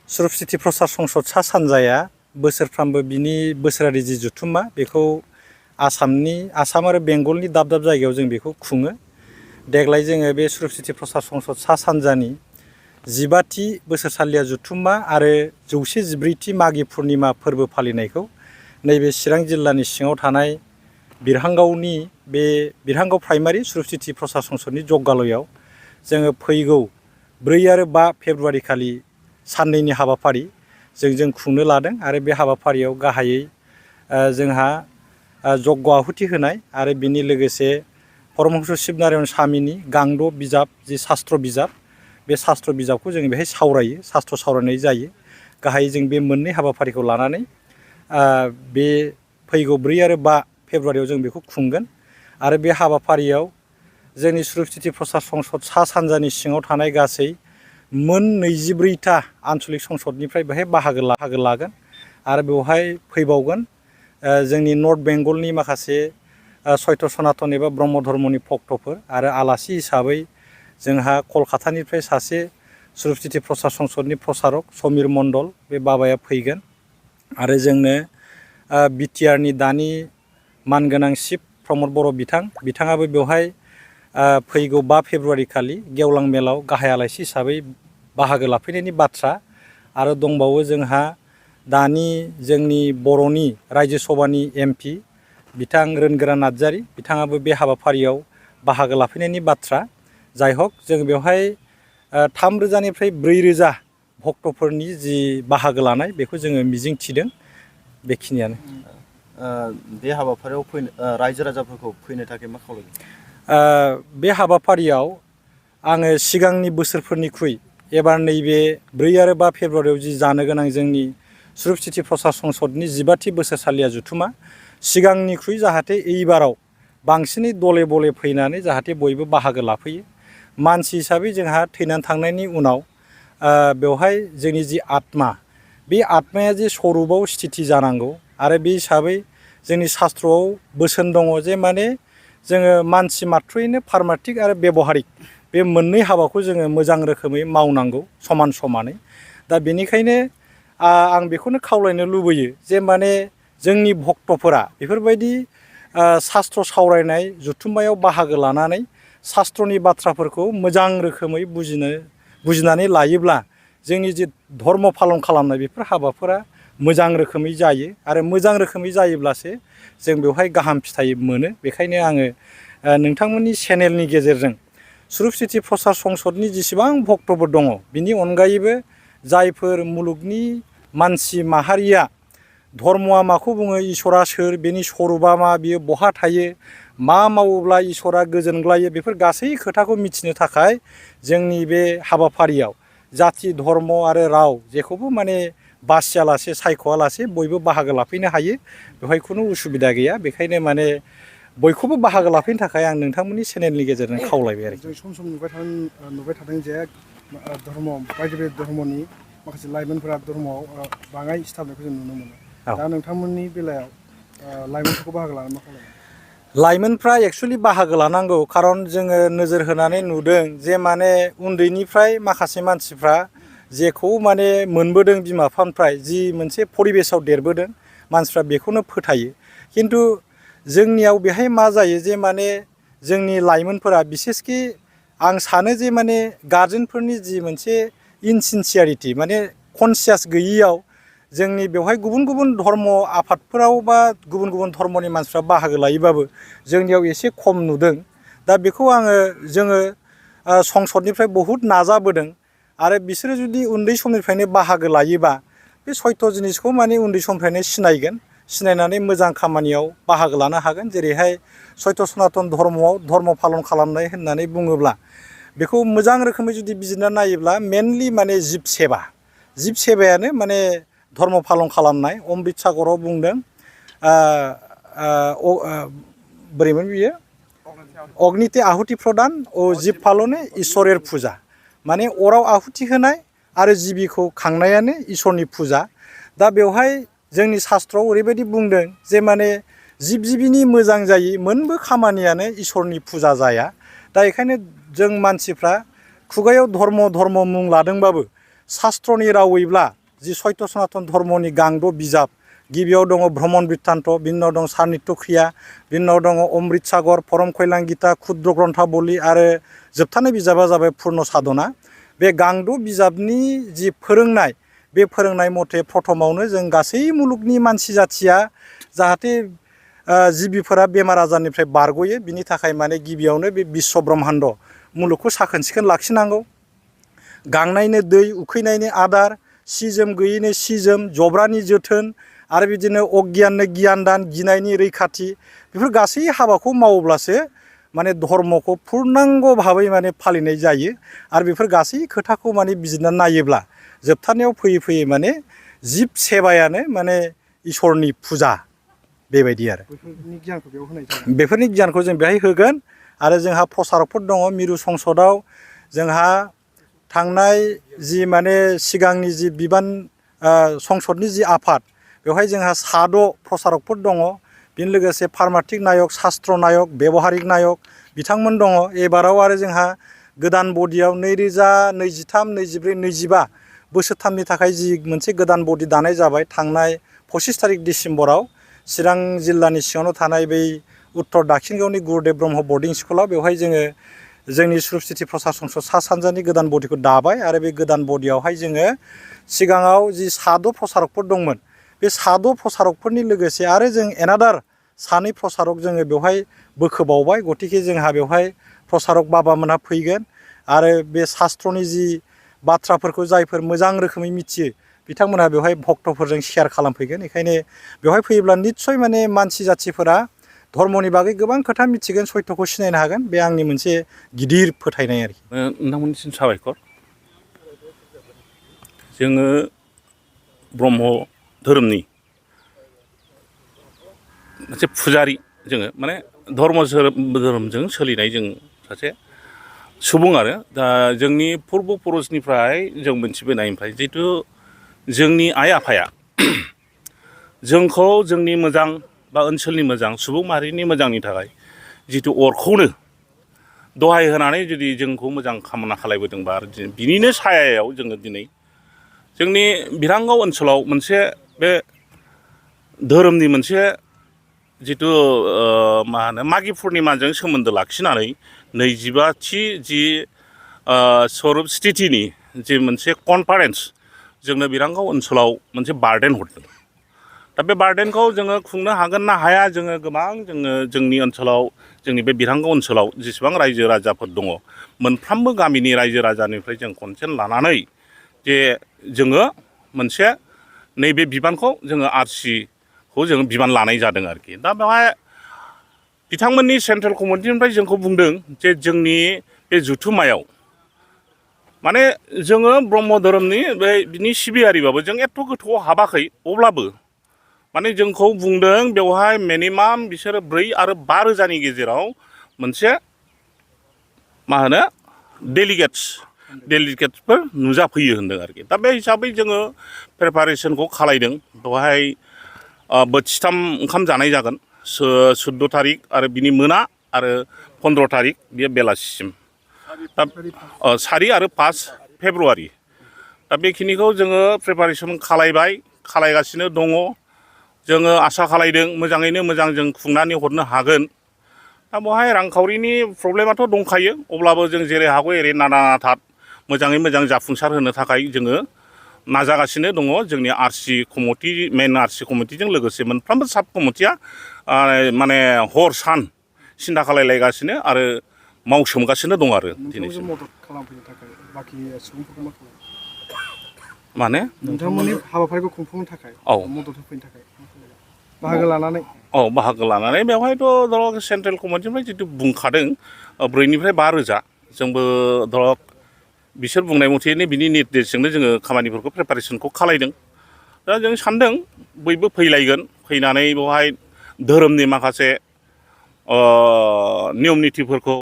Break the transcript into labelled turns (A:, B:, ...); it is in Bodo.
A: सुरुपसिति प्रसार संसद सा सानजाया बोसोरफ्रामबो बिनि बोसोरारि जि जुथुम्मा बेखौ आसाम आरो बेंगलनि दाब दाब जायगायाव जों बेखौ खुङो। देग्लाय जोङो बे सुरुपसिति प्रसार संसद सा सानजानि 15थि बोसोरसालिया जुथुम्मा आरो 114थि मागि पुर्निमा फोरबो फालिनायखौ नैबे चिरां जिल्लानि सिङाव थानाय बिरहांगावनि बे बिरहांगाव प्राइमारि सुरुपसिति प्रसार संसदनि जग्गालयाव जोङो फैगौ 4 आरो 5 फेब्रुवारि खालि साननैनि हाबाफारि जों खुंनो लादों आरो बे हाबाफारियाव गाहायै जोंहा जग्ग आहुति होनाय आरो बिनि लोगोसे परमहंस शिबनारायण स्वामीनि गांद' बिजाब जि शास्त्र बिजाब बे शास्त्र बिजाबखौ जों बेहाय सावरायो, शास्त्र सावरायनाय जायो। गाहायै जों बे मोननै हाबाफारिखौ लानानै बे फैगौ 4 आरो 5 फेब्रुवारियाव जों बेखौ खुंगोन आरो बे हाबाफारियाव जोंनि सुरुपसिति प्रसार संसद सा सानजानि सिङाव थानाय गासै मोन 24था आन्चलिक संसदनिफ्राय बेहाय बाहागो लागोन आरो बेवहाय फैबावगोन जोंनि नर्थ बेंगलनि माखासे सयत सनातन एबा ब्रह्म धर्मनि भक्तफोर आरो आलासि हिसाबै जोंहा कलकातानिफ्राय सासे सुरुपसिति प्रसार संसदनि प्रसारक समीर मण्डल बे बाबाया फैगोन आरो जोंनो बिटिआरनि दानि मानगोनां चिफ प्रमद बर' बिथाङाबो बेवहाय फैगौ 5 फेब्रुवारि खालि गेवलां मेलाव गाहाय आलासि हिसाबै बाहागो लाफैनायनि बाथ्रा आरो दंबावो जोंहा दानि जोंनि बर'नि रायजो सभानि एमपि बिथां रोनगोरा नार्जारी बिथाङाबो बे हाबाफारियाव बाहागो लाफैनायनि बाथ्रा। जाय हक जों बेवहाय 3000निफ्राय 4000 भक्तफोरनि जि बाहागो लानाय बेखौ जोङो मिजिं थिदों। बेखिनियानो।
B: बे हाबाफारियाव रायजो राजाफोरखौ फैनो थाखाय मा खावलायगोन?
A: बे हाबाफारियाव आङो सिगांनि बोसोरफोरनिख्रुइ एबार नैबे 4 आरो 5 फेब्रुवारियाव जि जानो गोनां जोंनि सुरुपसिति प्रसार संसदनि 15थि बोसोरसालिया जुथुमा सिगांनिख्रुइ जाहाथे एइबाराव बांसिनै दले बले फैनानै जाहाथे बयबो बाहागो लाफैयो। मानसि हिसाबै जोंहा थैनानै थांनायनि उनाव बेवहाय जोंनि जि आत्मा बे आत्माया जे स्वरूपाव स्थिति जानांगौ आरो बे हिसाबै जोंनि शास्त्रआव बोसोन दङ जे माने जोङो मानसि मात्रयैनो पारमार्थिक आरो बेबहारिक बे मोननै हाबाखौ जोङो मोजां रोखोमै मावनांगौ समान समानै। दा बेनिखायनो आं बेखौनो खावलायनो लुबैयो जे माने जोंनि भक्तफोरा बेफोरबायदि शास्त्र सावरायनाय जुथुम्मायाव बाहागो लानानै शास्त्रनि बाथ्राफोरखौ मोजां रोखोमै बुजिनानै लायोब्ला जोंनि जे धर्म पालन खालामनाय बेफोर हाबाफोरा मोजां रोखोमै जायो आरो मोजां रोखोमै जायोब्लासो जों बेवहाय गाहाम फिथाइ मोनो। बेखायनो आङो नोंथांमोननि चेनेलनि गेजेरजों सुरुपसिति प्रसार संसदनि जेसेबां भक्तफोर दङ बिनि अनगायैबो जायफोर मुलुगनि मानसि माहारिया धर्मआ माखौ बुङो, इसोरा सोर, बेनि स्वरूपा मा, बियो बहा थायो, मा मावोब्ला इसोरा गोजोनग्लायो, बेफोर गासै खोथाखौ मिथिनो थाखाय जोंनि बे हाबाफारियाव जाथि धर्म आरो राव जेखौबो माने बासियालासे सायख'आलासे बयबो बाहागो लाफैनो हायो। बेवहाय खुनु उसुबिदा गैया। बेखायनो माने बयखौबो बाहागो लाफैनो थाखाय आं नोंथांमोननि चेनेलनि गेजेरजों खावलायबाय आरोखि।
C: जों सम नुबाय थादों जे धर्म बायदि बायदि धर्मनि माखासे लाइमोनफोरा धर्मआव बाङाय सिथाबनायखौ जों नुनो मोनो। दा नोंथांमोननि बेलायाव लाइमोनफोरखौ बाहागो लानानै मा खालामो?
A: लाइमोनफ्रा एक्सुवेलि बाहागो लानांगौ, खारन जोङो नोजोर होनानै नुदों जे माने उन्दैनिफ्राय माखासे मानसिफ्रा जेखौ माने मोनबोदों बिमा बिफानिफ्राय जि मोनसे परिबेसाव देरबोदों मानसिफ्रा बेखौनो फोथायो। खिन्थु जोंनियाव बेहाय मा जायो जे माने जोंनि लाइमोनफोरा बिसेसकि आं सानो जे माने गार्जेनफोरनि जि मोनसे इनसिनसियारिटि माने कनसियास गैयियाव जोंनि बेवहाय गुबुन गुबुन धर्म आफादफोराव बा गुबुन गुबुन धर्मनि मानसिफ्रा बाहागो लायोबाबो जोंनियाव एसे खम नुदों। दा बेखौ जोङो संसदनिफ्राय बहुद नाजाबोदों आरो बिसोरो जुदि उन्दै समनिफ्रायनो बाहागो लायोबा बे सयत जिनिसखौ माने उन्दै समनिफ्रायनो सिनायगोन, सिनायनानै मोजां खामानियाव बाहागो लानो हागोन। जेरैहाय सयत सनातन धर्मआव धर्म पालन खालामनाय होननानै बुङोब्ला बेखौ मोजां रोखोमै जुदि बिजिरना नायोब्ला मेनलि माने जिब सेबायानो माने धर्म पालन खालामनाय। अमृत सागराव बुंदों बोरैमोन बियो, अग्निते आहुति प्रदान ओ जिब पालने ईश्वरेर फुजा, माने अराव आहुति होनाय आरो जिबिखौ खांनायानो ईश्वरनि फुजा। दा बेवहाय जोंनि शास्त्रआव ओरैबायदि बुंदों जे माने जिब जिबिनि मोजां जायै मोनबो खामानियानो ईश्वरनि फुजा जाया। दा बेखायनो जों मानसिफ्रा खुगायाव धर्म मुं लादोंबाबो शास्त्रनि रावैब्ला जि सत्य सनातन धर्मनि गांद' बिजाब गिबियाव दङ भ्रमण बृत्तान्त, बिनि उनाव दं सारनित्य क्रिया, बिनि उनाव दङ अमृत सागर, परम कल्याण गीता, क्षुद्र ग्रन्थाबली आरो जोबथानाय बिजाबा जाबाय पुर्ण साधना। बे गांद' बिजाबनि जि फोरोंनाय बे फोरोंनाय मथे प्रथमावनो जों गासै मुलुगनि मानसि जाथिया जाहाथे जिबिफोरा बेमार आजारनिफ्राय बारग'यो बिनि थाखाय माने गिबियावनो बे बिश्व ब्रह्माण्ड मुलुगखौ साखोन सिखोन लाखिनांगौ। गांनायनो दै, उखैनायनो आदार, सि जोम गैयैनो सि जोम, जब्रानि जोथोन आरो बिदिनो अगियाननो गियान दान, गिनायनि रैखाथि, बेफोर गासै हाबाखौ मावोब्लासो माने धर्मखौ पुर्णांग भाबै माने फालिनाय जायो। आरो बेफोर गासै खोथाखौ माने बिजिरनानै नायोब्ला जोबथारनायाव फैयै फैयै माने जिब सेबायानो माने इसोरनि फुजा बेबायदि आरो
C: बेफोरनि गियानखौ बेयाव होनाय जायो।
A: बेफोरनि गियानखौ जों बेहाय होगोन। आरो जोंहा प्रसारकफोर दङ मिरु संसदआव जोंहा थांनाय जि माने सिगांनि जि बिबान संसदनि जि आफाद बेवहाय जोंहा 6 प्रसारकफोर दङ। बेनि लोगोसे फार्माटिक नायक, शास्त्र नायक, व्यवहारिक नायक बिथांमोन दङ। एबाराव आरो जोंहा गोदान बडियाव 2023, 24, 25 बोसोरथामनि थाखाय जि मोनसे गोदान बडि दानाय जाबाय थांनाय 25 तारिख डिसेम्बराव चिरां जिल्लानि सिङावनो थानाय बै उत्तर दाक्षिणगावनि गुरुदेव ब्रह्म बर्डिं स्कुलाव बेवहाय जोङो जोंनि सुरुप सिटि प्रसार संसद सा सानजानि गोदान बडिखौ दाबाय। आरो बे गोदान बडियावहाय जोङो सिगाङाव जि 6 प्रसारकफोर दंमोन बे 6 प्रसारकफोरनि लोगोसे आरो जों एनादार 2 प्रसारक जोङो बेवहाय बोखोबावबाय। गतिके जोंहा बेवहाय प्रसारक बाबामोनहा फैगोन आरो बे शास्त्रनि जि बाथ्राफोरखौ जायफोर मोजां रोखोमै मिथियो बिथांमोनहा बेवहाय भक्तफोरजों शेयार खालामफैगोन। बेखायनो बेवहाय फैयोब्ला निस्सय माने मानसि जाथिफोरा धर्मनि बागै गोबां खोथा मिथिगोन, सत्यखौ सिनायनो हागोन। बे आंनि मोनसे गिदिर फोथायनाय आरोखि।
D: नोंथांमोननिसिम साबायखर। जोङो ब्रह्म धोरोमनि मोनसे फुजारि, जोङो माने धर्मजों सोलिनाय जों सासे सुबुं आरो दा जोंनि पुर्ब पुरुषनिफ्राय जों मोनथिबोनायनिफ्राय जिहेथु जोंनि आइ आफाया जोंखौ जोंनि मोजां बा ओनसोलनि मोजां सुबुं माहारिनि मोजांनि थाखाय जिथु अरखौनो दहाय होनानै जुदि जोंखौ मोजां खामना खालायबोदोंबा आरो बिनिनो सायायाव जोङो दिनै जोंनि बिरांगाव ओनसोलाव मोनसे बे धोरोमनि मोनसे जिथु मा होनो मागि पुर्निमाजों सोमोन्दो लाखिनानै 25थि जि स्वरुप स्थितिनि जि मोनसे कनफारेन्स जोंनो बिरांगाव ओनसोलाव मोनसे बार्डेन हरदों। दा बे बार्डेनखौ जोङो खुंनो हागोन ना हाया, जोङो गोबां जोंनि ओनसोलाव जोंनि बे बिरांगाव ओनसोलाव जेसेबां रायजो राजाफोर दङ मोनफ्रोमबो गामिनि रायजो राजानिफ्राय जों कनसेन्ट लानानै जे जोङो मोनसे नैबे बिबानखौ जोङो आरसिखौ जोङो बिबान लानाय जादों आरोखि। दा बेवहाय बिथांमोननि सेन्ट्रेल कमिटिनिफ्राय जोंखौ बुंदों जे जोंनि बे जुथुमायाव माने जोङो ब्रह्म धोरोमनि बिनि सिबियारिबाबो जों एथ' गोथौआव हाबाखै, अब्लाबो माने जोंखौ बुंदों बेवहाय मिनिमाम बिसोरो 4 आरो 5 रोजानि गेजेराव मोनसे मा होनो डेलिगेट्सफोर नुजाफैयो होनदों आरोखि। दा बे हिसाबै जोङो प्रिपारेसनखौ खालायदों। बेवहाय बोथिथाम ओंखाम जानाय जागोन 14 तारिख आरो बिनि मोना आरो 15 तारिख बेयो बेलासिसिम। दा 4 आरो 5 फेब्रुवारि दा बेखिनिखौ जोङो प्रिपारेसन खालायगासिनो दङ। जोङो आसा खालायदों मोजाङैनो मोजां जों खुंनानै हरनो हागोन। दा बेवहाय रांखावरिनि प्रब्लेमाथ' दंखायो, अब्लाबो जों जेरै हागौ एरै नाना नाथा मोजाङै मोजां जाफुंसार होनो थाखाय जोङो नाजागासिनो दङ। जोंनि आरसि कमिटि, मेन आरसि कमिटिजों लोगोसे मोनफ्रोमबो साब कमिटिया माने हर सान सिन्था खालायलायगासिनो आरो मावसोमगासिनो दं आरो दिनैसिम।
C: मदद खालामफैनो थाखाय बाखि सुबुंफोरखौ मा खालामो?
D: माने
C: नोंथांमोननि हाबाफारिखौ खुंफुंनो थाखाय मदद होफैनो थाखाय बाहागो लानानै
D: बेवहायथ' धरक सेन्ट्रेल कमिटिनिफ्राय जितु बुंखादों 4 निफ्राय 5 रोजा, जोंबो धरक बिसोर बुंनाय मथेनो बिनि निर्देशजोंनो जोङो खामानिफोरखौ प्रिपारेसनखौ खालायदों। दा जों सानदों बयबो फैलायगोन, फैनानै बेवहाय धोरोमनि माखासे नियम नितिफोरखौ